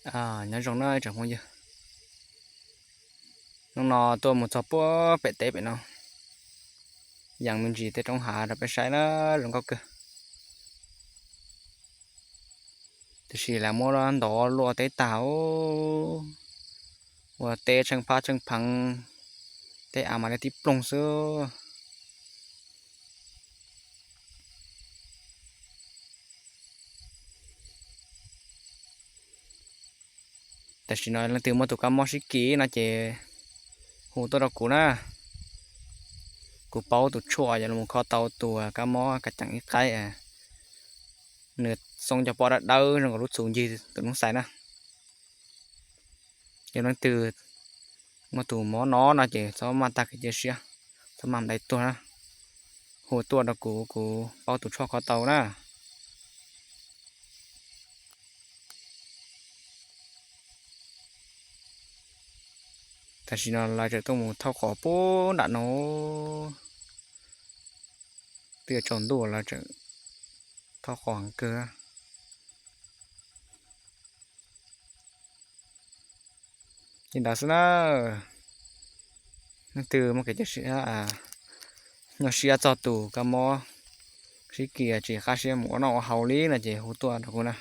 Nyob zoo na tsoom phooj ywg, hnub no tuaj mus txog puag pem teb pem no, yees me ntsis tej roob hav rau peb saib na, zoo nkauj kawg. Tiam sis lawv muab ntov luaj teb tag, ua teb tsheej phab tsheej pheev, tej av mas li tib ploog xwb. Tam sim no leej twg muaj tus kab mob sib kis no ces hu tuaj rau kuv na. Kuv paub tus tshuaj yuav los kho tau tus kab mob kav ceem ib qaib, nws xoo cov pob dawb dawb zoo nkaus lub txhuv ncig tus noob xais na. Yog leej twg muaj tus mob no no ces txhob maj tag kev cia siab, txhob maj nplai tuag na. Hu tuaj rau kuv, kuv paub tus tshuaj kho tau na. Tam sim no lawv tseem tuaj mus thauj qos puag nram no, twb yuav tsaus ntuj lawv tseem thauj qos heev kawg. Li ntawd xwb na, leej twg muaj kev cia siab, nyuaj siab txog tus kab mob sib kis tsis qab siab mus ua noj ua haus li no ces hu tuaj rau kuv na.